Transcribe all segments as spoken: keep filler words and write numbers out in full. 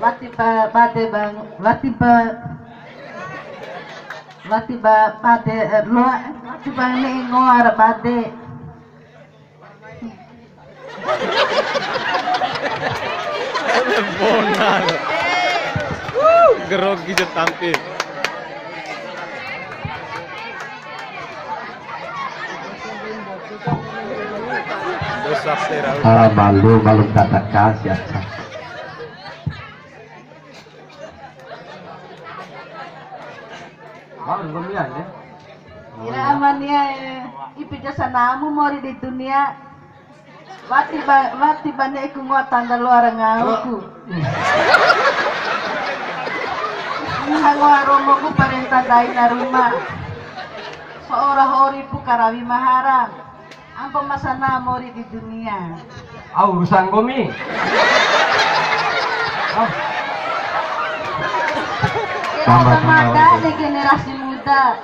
Wati ba bade bang, wati ba, wati ba bade, eh, loa, wati ba ne'e ngoa ra bade. Bona. Grogi setampi. Dosa terau. Ah, malu, malu tataka, siap. Ira amania, eh, ipi ja sanamu mori di dunia. Wati ba, wati ba ne'eku ngoa tanda loa ra ngauku. Ngaha ngoa romoku parenta dai na ruma. So'o ra hori pu karawi mahara. Ampo ma sana mori di dunia. Au urusan nggomi. Au. Tambah, tambah, tambah. Mada di generasi muda.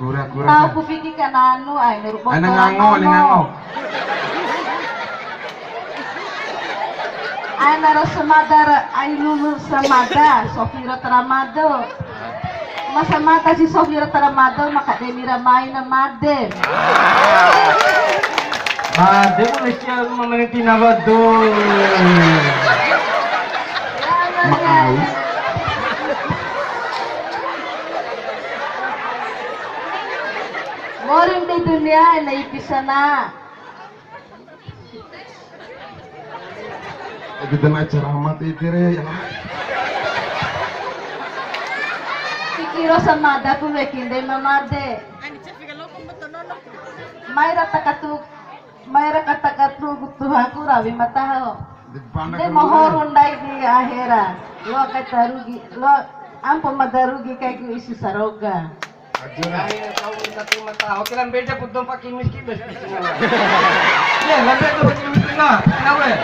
Kura-kura. Tahu ku fiki kananu, ai nuru botol. Ana ngango, ana ngango. Ai nara samada ra, ai lulu samada, sofiro tara mado. Masa mada si sofiro tara mado, maka deni ra mai na made. Made Malaysia mamenetina wadu. Maau. Morim di dunia na ipisana. Ede dana ceramah te ede re, ya. Pikiro samada ku wekinde mamade. Mai ra takatu, mai ra katakatu Tuhanku rawi mataho. De mohoru ndai di ahera. Loa kai tarugi, loa ampo mada rugi kaiku isi saroga. Aduh. Ayo, kau minta terima tahu. Kira beda pun dompa kimis ki bes. Ya, lambe tu kimis tengah. Kenapa?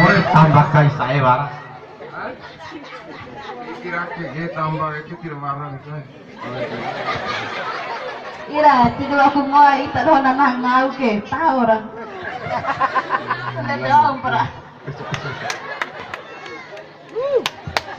Ore tambah kai sae wara. Kira ke tambah itu kira wara itu. Ira, tidu aku ngoa ita doho na ngau ke, tahu orang. Ada doang pernah.